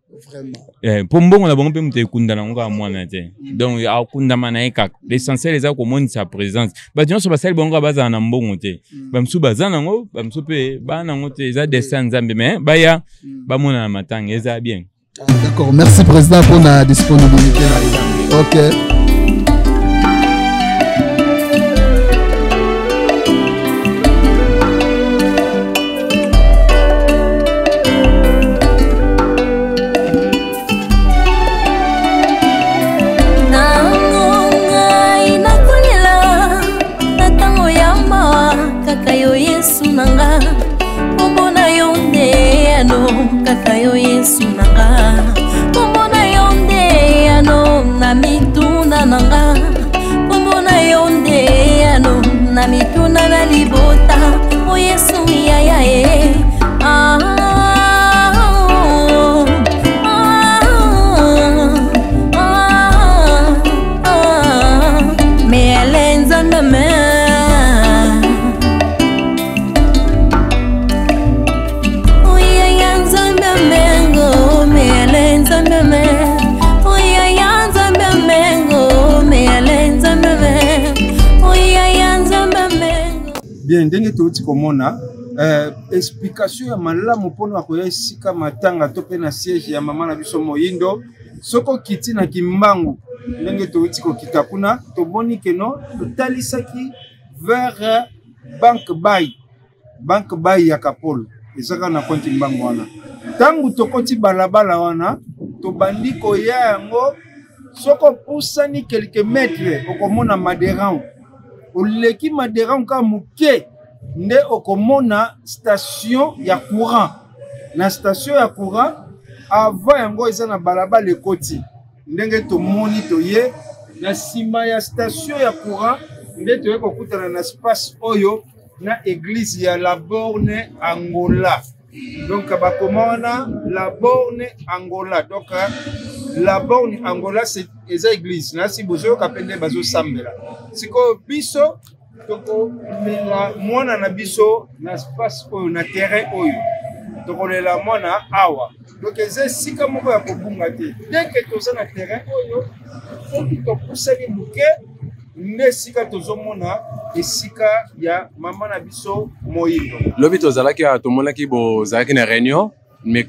mpo mbongo na bango mpe moto ekunda nango kaka mwana te, donc akundama na ye kaka. L'essentiel eza komonisa présence. Bato nyonso basali bango kaka bazala na mbongo te, bamosusu baza nango, bamosusu mpe baa nango te, eza destin ya Nzambe, mais baya bamona na matanga eza bien. Ah, d'accord, merci président pour la disponibilité. Ok. Nango ngai nakolela na ntango ya mawa, kaka yo Yesu na nga, kombo na yo nde yano, kaka yo Yesu na nga, kombo na yo nde yano na mituna na nga, kombo na yo nde yano na mituna na libota, o Yesu yaya e ah, oh, ah, ah, ah, mais elle nzambe me oyaya nzambe mengo meyale nzambe me oyaya nzambe mengo meyale nzambe me oyaya nzambe mengo. Bien, ndenge touti komona explication ya malamu mpona koya esika matanga to mpe na siège ya mama na biso moyindo, soki okiti na Kimbangu, ndenge touti kokita kuna, tomoni keno totalisaki vers banque bay, banque bay ya Kapolo eza kaka na konti Mbangu wana. Ntango tokoti balabala wana, tobandi koya yango, soki opusani quelques mètres okomona Maderan, oleki Maderan kaka moke nde okomona station ya courant. Na station ya courant avant yango eza na balabala ekoti, ndenge tomoni toye na nsima ya station ya courant nde toye kokutana na space oyo na église ya La Borne Angola. Donc bakoma wana la borne Angola. Donc la borne Angola c'est eza église. Nasi bozoyoka mpe nde bazosambela. Sikoyo biso tokolela mwana na biso na espace oyo na terrain oyo tokolela mwana awa. Donc eza esika moko ya kobunga te. Dès que toza na terrain oyo soki topusani moke nde esika tozomona esika ya mama na biso Moyindo. Lobi tozalaki awa, tomonaki bozalaki na réunion,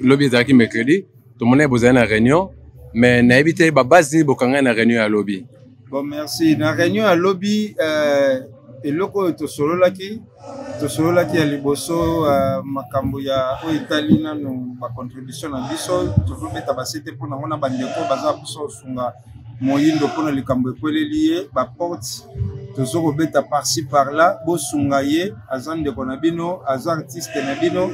lobi ezalaki mercredi, tomonaki bozalaki na réunion, mais nayebi te ba base nini bokangaki na réunion ya lobi. Bon, merci. Na réunion ya lobi, eloko oyo tosololaki, tosololaki ya liboso makambo ya oyo etali nanu ba contribution na biso, tozobeta basete mpo nango na bandeko baza biso kosunga Moyindo mpo na likambo ekweleli ye, ba porte tozo kobeta par-ci par-là, bosunga ye, aza ndeko na bino, aza artiste na bino,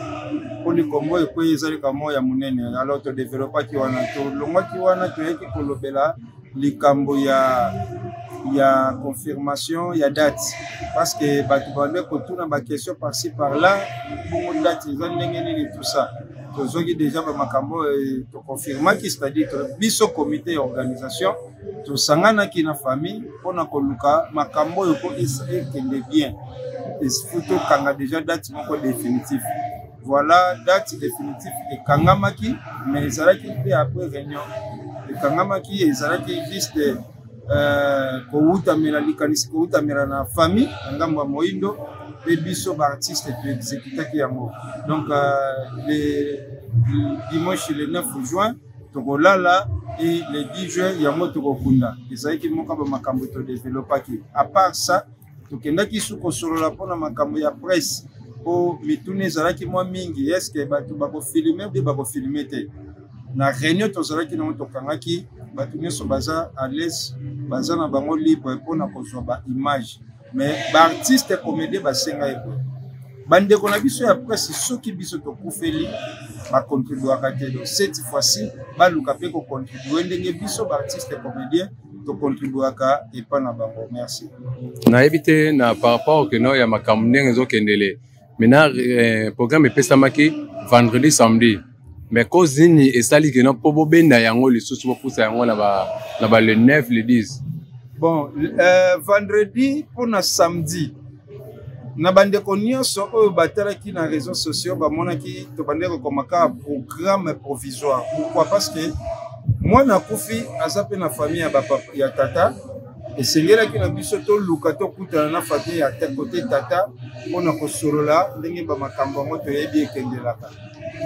mpo likambo oyo ekwei eza likambo ya monene. Alors todevelopaki wana, tolongwaki wana, toyaki kolobela likambo ya confirmation ya date, parce que bato bande kotuna ba question par-ci par-là, bongo date eza ndenge nini, tout ça tozwaki déjà ba makambo oyo toconfirmaki, c'est-à-dire biso comité ya organisation tosanganaki na famille mpona koluka makambo oyo mpo ekende bien, il faut tokanga déjà date moko définitive. Voilà, date définitive ekangamaki, mais ezalaki mpe après réunion ekangamaki, ezalaki juste kowutamela likanisi, kowutamela na famille na ngambo ya Moyindo, mpe biso baartiste toexécutaki yango. Donc le dimanche le 9 juin tokolala et le 10 juin yango tokokunda. Ezalaki moko ba makambo todevelopaki. À part ça, tokendaki su kosolola mpona makambo ya presse, mpo mituna ezalaki mwa mingi, eske bato bakofilme mpe bakofilme te. Na réunion tozalaki nango, tokangaki bato nyonso baza à l'aise, baza na bango libre mpona kozwa ba image, mais baartiste comédien basenga ye boye, bandeko na biso ya presse, soki biso tokufeli bakontribuaka te, donc cette fois-ci baluka mpe kokontribue ndenge biso baartiste comédien tokontribuaka epa na bango. Merci. Nayebi te na par rapport ke no ya makambo ndenge ezokendele maintenant, programme epesamaki vendredi samedi, mais cause nini esali ke no mpo bobenda yango lisusu, bopusa yango na ba le 9 le 10? Bon, vendredi mpona samedi, na bandeko nyonso oyo batalaki na réseaux sociaux bamonaki tobandeki kokoma kaka programme provisoire. Pourquoi? Parce que mwana akufi aza mpe na famille ya, bapapa, ya tata, esengelaki na biso toluka tokutana na famille ya kote tata mpona kosolola ndenge bamakambo yango toyebi ekendelaka.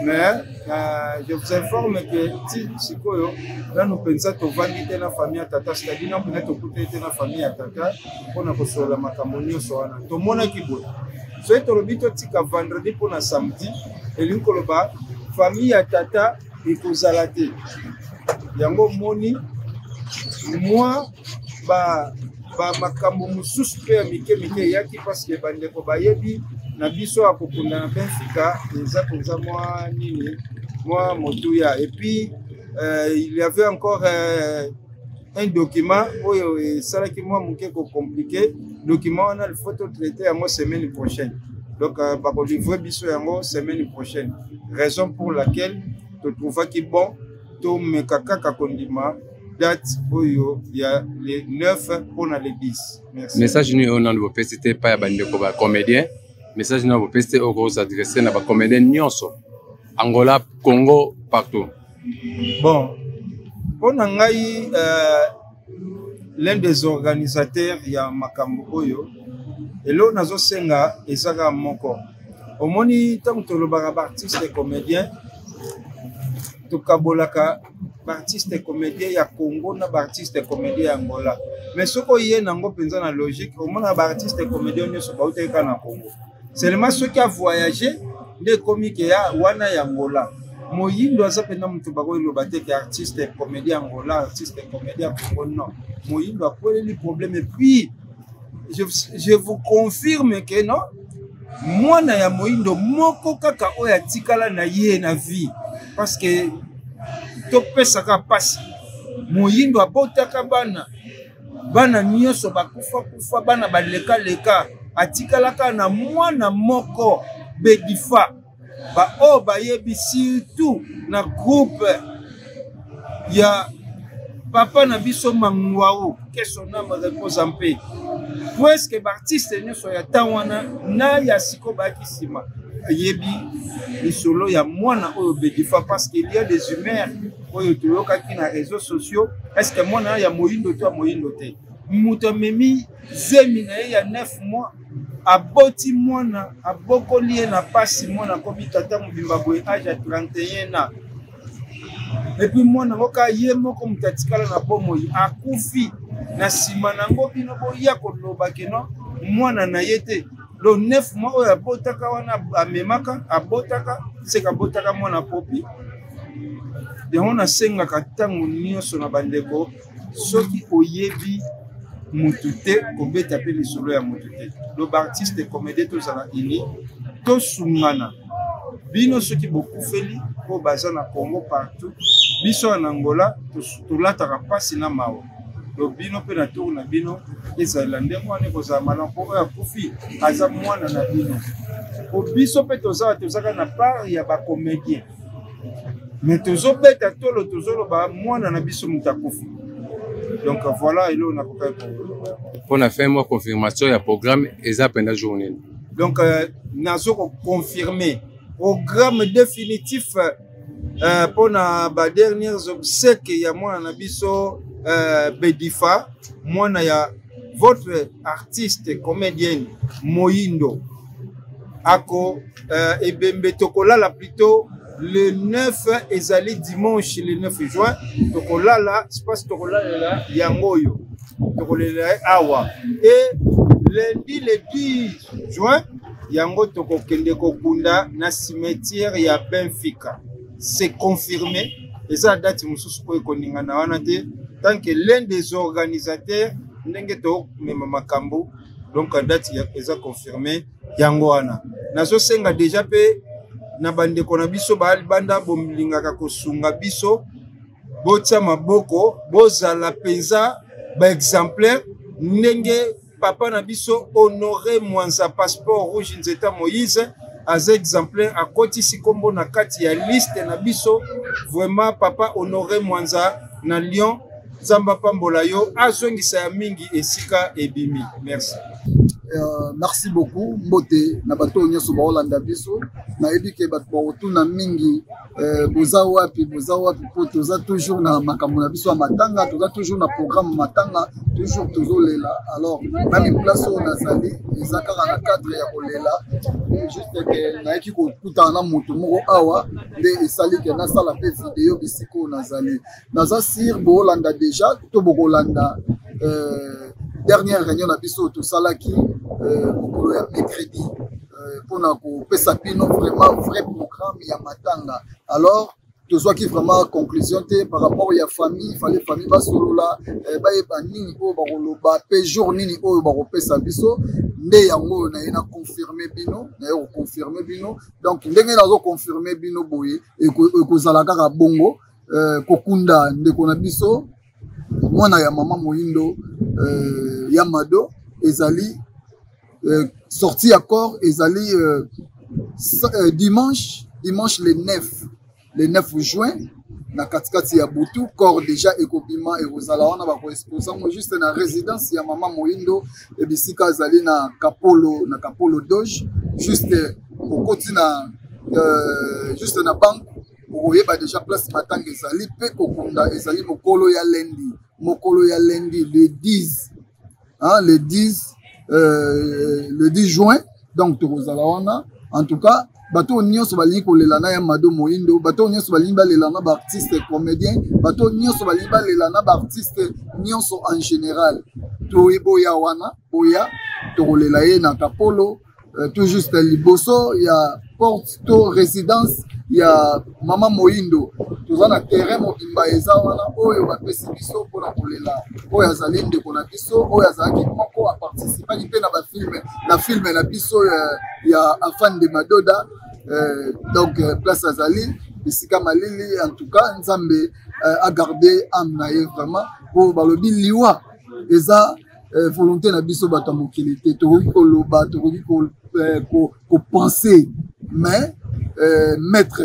Mais je vous informe que ti sikoyo nanu mpenza tovandi te na famille ya tata, c'est-à-dire nanu mpenza tokutani te na famille ya tata mpona kosolola makambo nyonso wana. Tomonaki boye, soki tolobi totika vendredi mpona samedi, elingi koloba famille ya tata ekozala te. Yango moni mwa ba makambo mosusu mpe ya mike mike eyaki, parce que bandeko bayebi na biso ya kokunda na Benfica eza mpenza mwa nini, mwa motuya. Et puis il y avait encore un document oyo esalaki mwa moke kocompliquer. Document wana, il faut totraiter yango semaine prochaine, donc bakolivre biso yango semaine prochaine, raison pour laquelle totrouvaki bon tomeka kaka kondima date oyo ya le 9 mpona le 10. Merci. Message nini oyo nanu bopesi te epai ya bandeko bacomédien? Message nini bopesi te oyo kosadresse na bacomédien nyonso, Angola, Congo, partout? Bon, mpo na ngai, l'un des organisateurs ya makambo oyo, eloko nazosenga eza kaka moko. Omoni, ntango tolobaka baartiste comédien, tokabolaka baartiste comédien ya Congo na baartiste comédien ya Angola, mais soki oye nango mpenza na logique, omona baartiste comédien nyonso bautaki kaka na Congo. Seulement soki avoyage nde ekomi ke ya wana ya Angola. Moyindo aza mpenza moto bakoyeloba te ke artiste comédien Angola, artiste comédien Congo. Non, Moyindo akweleli problème. Et puis je vous confirme que non, mwana ya Moyindo moko kaka oyo atikala na ye na vie, parce que topesaka mpasi, Moyindo abotaka bana, bana nyonso bakufa kufa, bana balekaleka, atikalaka na mwana moko Bedifa. Baoyo bayebi surtout na groupe ya papa na biso Mangwao, que son âme repose en paix, presque baartiste nyonso ya temps wana na ya siko bayaki nsima ayebi lisolo ya mwana oyo Bedifa, parce qu'il y a des humeurs oyo toyokaki na réseaux sociaux. Est ce que mwana ya moyindo to ya moyindo te? Moto amemi zemi na ye ya 9 mois, aboti mwana, abokoli ye na pasi, mwana akomi tata mobimba boye, age ya 31 ans, et puis mwana yango kaka ye moko moto atikala na bomoi, akufi. Na nsima na yango bino boya koloba keno mwana na ye te. Do 9 mois oyo abotaka wana, amemaka, abotaka, seka abotaka mwana popi. Yango nasengaka ntango nyonso na bandeko, soki oyebi mutu te, kobeta mpe lisolo ya mutu te. Do baartiste comédien tozala uni, tosungana. Bino soki bokufeli mpo baza na Congo partout, biso ya na Angola tolataka mpasi na mawa. Do bino mpe na tour na bino ezalela ndenge wana, ekozala malamu, mpo oyo akufi aza mwana na bino. Po biso mpe tozala, tozaka na part ya bacomédien, mais tozobeta tolo, tozoloba mwana na biso moto akufi. Donc voilà eloko nakokaki koloba. Mpo na fin mwa confirmation ya programme eza mpenza jour nini? Donc nazo koconfirme programme définitif mpo na badernières obsèques ya mwana na biso Bedifa, mwana ya votre artiste comédienne Moyindo ako ebembe tokolala plutôt le 9, ezali dimanche le 9 juin. Tokolala space, tokolalela yango oyo tokolela awa, et lundi le 10 juin yango tokokende kokunda na cimetière ya Benfica. C'est confirmé, eza date mosusu oyo ekoningana wana te, tant que l'un des organisateurs ndenge tomema makambo. Donc date eza confirmé yango wana. Nazosenga déjà mpe na bandeko na biso balibanda, bolingaka kosunga biso, botia maboko, bozala mpenza baexemplaire ndenge papa na biso Honoré Mwanza, passeport rouge nzeta Moïse, aza exemplaire, akotisi nkombo na kati ya liste na biso. Vraiment, papa Honoré Mwanza na Lyon, Nzambe apambola yo, azongisa ya mingi esika ebimi. Merci. Merci beaucoup. Mbote na bato oyo nyonso baolanda biso. Nayebi ke bato bakotuna mingi boza wapi, boza wapi, mpo toza toujours na makambo na biso ya matanga, toza toujours na programme matanga, toujours tozolela. Alors même place oyo nazali eza kaka na cadre ya kolela. Juste ke nayaki kokutana na moto moko awa nde esali ke nasala mpe video bisika oyo nazali. Naza sire boolanda déjà to bokolanda dernière réunion na biso oyo tosalaki mokolo ya mercredi mpona kopesa bino vraiment vrai programme ya matanga. Alors tozwaki vraiment conclusion te par rapport ya famille. Fallait famille basolola, bayeba nini oyo bakoloba mpe jour nini oyo bakopesa biso. Nde yango oyo naye na confirme bino, naye koconfirme bino. Donc ndenge nazoconfirme bino boye, ekozala kaka bongo. Kokunda ndeko na biso, mwana ya mama Moyindo, ya Mado, ezali sortie ya corps ezali dimanche le 9 juin na katikati ya butu. Corps déjà ekobima, ekozala wana, bakoexpose yango juste na résidence ya mama Moyindo, ebisika azali na Kapolo, na Kapolo Doge. Juste okoti na juste na banque, okoyeba déjà place matanga ezali. Mpe kokunda ezali mokolo ya lundi le 10, hein, le 10 juin. Donc tokozala wana. En tout cas, bato oyo nyonso balingi kolela na ya Mado Moyindo, bato oyo nyonso balingi balela na baartiste comédien, bato oyo nyonso balingi balela na baartiste nyonso en général, toboya wana, boya, tokolela ye na Kapolo, tout juste liboso ya porte to résidence ya mama Moyindo. Toza na terrain mobimba eza wana oyo bapesi biso mpona kolela oyo azali ndeko na biso, oyo azalaki moko aparticipaki mpe na bafilme, na filme na biso ya Afande Madoda. Donc place azali esika malili. En tout cas, Nzambe agarde âme na ye vraiment, po balobi liwa eza volonté na biso bato ya mokili te. Tokoki koloba, tokoki kopense, mais euh, maître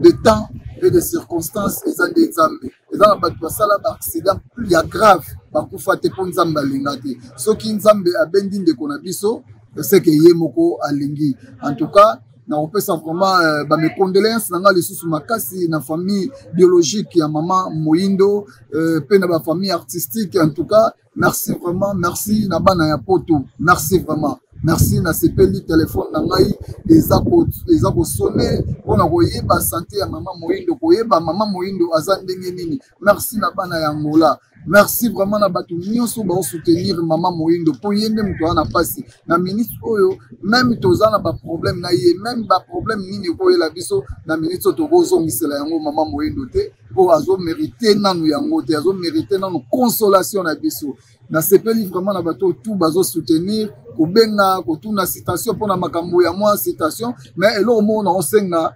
de temps et de circonstances eza nde nzambe. Eza na bato basala baaccident ya grave bakufa te mpo nzambe alinga te. Soki nzambe abendi ndeko na biso, seke ye moko alingi. En tout cas nakopesa vraiment euh, bamecondoléance na ngai lisusu makasi na famille biologique ya mama Moyindo mpe na bafamille artistique. En tout cas merci vraiment, merci na bana ya poto, merci vraiment, merci. Nasepeli telefone na ngai eza kosone mpona koyeba sante ya mama Moyindo, koyeba mama Moyindo aza ndenge nini. Merci na bana ya Angola, merci vraiment na bato nyonso baosoutenir mama Moyindo, mpo ye nde moto aza na mpasi na minute oyo. Meme toza na baproblème na ye, meme baproblème nini ekoyela biso na minute oyo, tokozongisela yango mama Moyindo te, mpo azomerite nanu yango te, azomerite nanu consolation na biso. Nasepeli vraiment na bato tout bazosoutenir, kobenga, kotuna citation mpona makambo ya mwa citation. Mais eloko moko naosenga,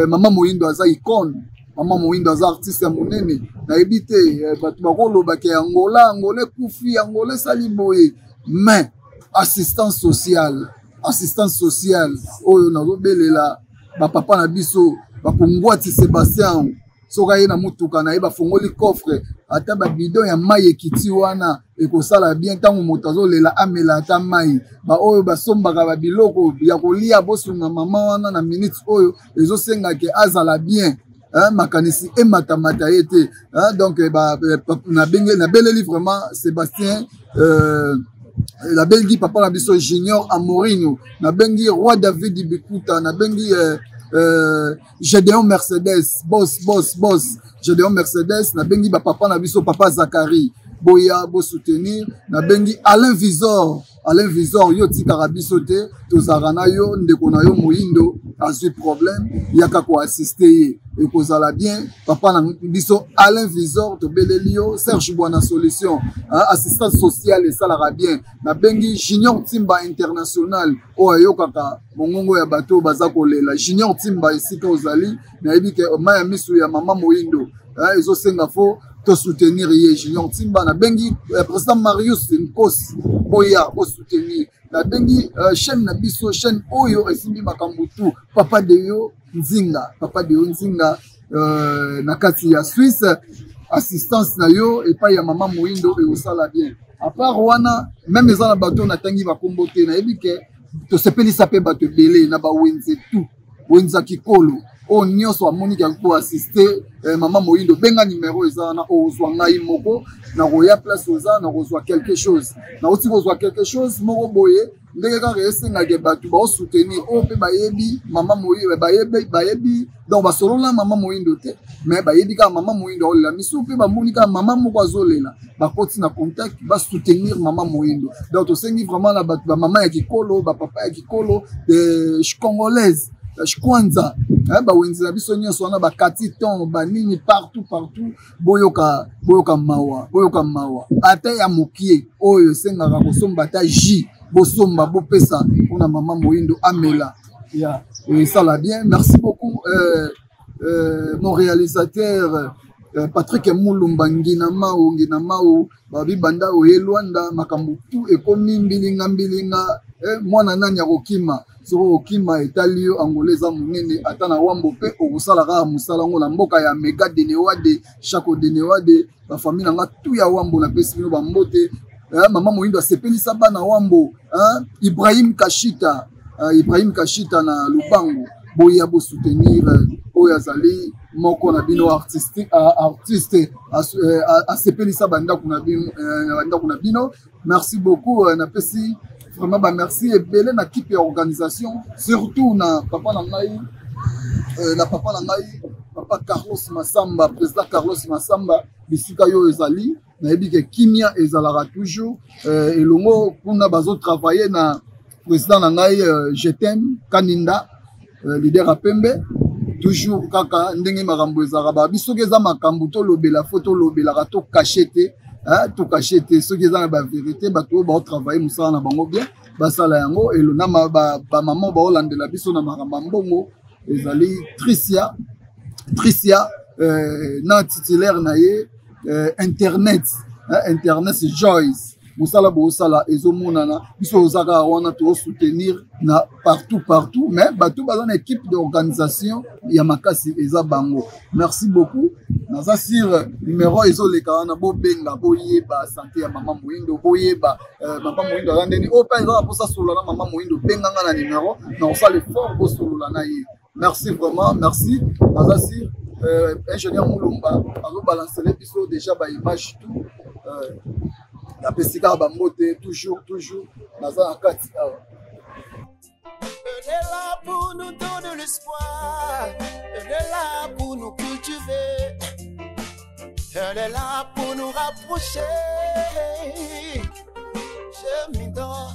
mama Moyindo aza icone, mama Moyindo aza artiste ya monene. Nayebi te, bato bakolobaka ya Angola, Angola ekufi, Angola esali boye, mais assistance sociale, assistance sociale oyo nazobelela bapapa na biso bakongwati Sébastien, soki aye na motuka na ye, bafongoli coffre, ata babidon ya mai ekiti wana, ekosala bien. Ntango moto azolela, amela ata mai. Baoyo basombaka babiloko ya kolia, bosunga mama wana na minute oyo ezosengake azala bien, makanisi ematamata ye te. Donc nabeleli vraiment Sébastien, nabengi papa na biso Junior Amorino, nabengi Roi David Bikuta, nabengi Gédéon Mercedes, boss, boss, boss Gédéon Mercedes, nabengi bapapa na biso, papa Zakari, boya bosoutenir. Nabengi Alain Visor, Alain Visor, yo tikaka biso te, tozalaka na yo. Ndeko na yo Moyindo azwi problème, yaka koassiste ye, ekozala bien. Papa na biso Alain Visor, tobeleli yo. Serge Bwana Solution, assistance sociale esalaka bien. Nabengi Junior Timba International, oyo ayokaka mongongo ya bato oyo baza kolela. Junior Timba, esika ozali, nayebi ke mai ya miso ya mama Moyindo ezosenga fo tosoutenir ye. Junior Timba, nabengi président Marius Nkosi, boya osoutenir. Nabengi chaîne na biso, chaîne oyo esimbi makambo tu, papa Deyo Nzinga, papa Deyo Nzinga, na kati ya Suisse, assistance na yo epai ya mama Moyindo ekosala bien. À part wana, meme eza na bato oyo natangi bakombo te, nayebi ke tosepelisa mpe bato ebele na bawenze tu, wenza kikolo oyo nyonso amoniki akoki koassiste mama Moyindo, benga numero eza wana, ozwa ngai moko, nakoya place oza, nakozwa quelque chose, nauti kozwa quelque chose moko boye. Ndenge kaka esengaka bato baosoutenir oyo mpe bayebi mama Moyindo, bayebi donc basolola mama Moyindo te, mais bayebi kaka mama Moyindo aolela misu, mpe bamoni kaka mama moko azolela, bakoti na contact, basoutenir mama Moyindo. Donc tosengi vraiment na bato, bamama ya kikolo, bapapa ya kikolo congolaise, kwanza bawenzi na biso nyonso wana, bakati ton banini partout partout, boyoka, boyoka mawa, boyoka mawa ata ya mokie oyo esengaka kosomba ata jus, bosomba, bopesa mpona mama Moyindo amela ya esala bien. Merci beaucoup, mon réalisateur Patrick Mulumba Ngina Mau, Ngina Mau babi banda oye Lwanda, makambo tu ekomi mbilinga mbilinga, mwana nani akokima? Soki okokima, etali yo. Angola eza monene, ata na wambo mpe okosala kaka mosala yango na mboka ya Mega Denewade, Chako Denewade. Bafamille na nga tu ya wambo, napesi bino bambote. Mama Moyindo asepelisa bana wambo, Ibrahim Kashita, Ibrahim Kashita na Lubango, boya bosoutenir oyo azali moko na bino artiste asepelisa bandako na bino, bandako na bino. Merci beaucoup. Napesi vraiment bamerci ebele na équipe ya organisation, surtout na papa na ngai, na papa na ngai, papa Carlos Masamba, président Carlos Masamba. Bisika yo ezali, nayebi ke kimia ezalaka toujours elongo kuna bazotravaille na président na ngai, Jetem Kaninda, leader ya pembe. Toujours kaka ndenge makambo ezalaka, babi soki eza makambo tolobela, fo tolobelaka, tocacher te, tocacher te. Soki eza na bavérité, bato oyo baotravaille mosala na bango bien, basala yango. Elo na bamama baolandela biso na makambo ya mbongo, ezali Tricia, Tricia na titulaire na ye, internet, internet Joyce. Mosala bosala ezomonana, biso oza kaka wana tosoutenir na partout partout, mais bato baza na équipe d'organisation ya makasi eza bango. Merci beaucoup. Naza sur numéro ezoleka wana, bobenga boyeba santé ya mama Moyindo, boyeba mama Moyindo aza ndeni oyo mpe eza na mposa solola na mama Moyindo, benganga na numéro na osala effort bosolola na ye. Merci vraiment, merci. Naza sur ingénieur Mulumba azobalancele biso déjà baimage tout. Napesi kaka bambote toujours toujours, naza na kati awa. Elle est là pour nous donner l'espoir. Elle est là pour nous cultiver. Elle est là pour nous rapprocher. J'ai mis dans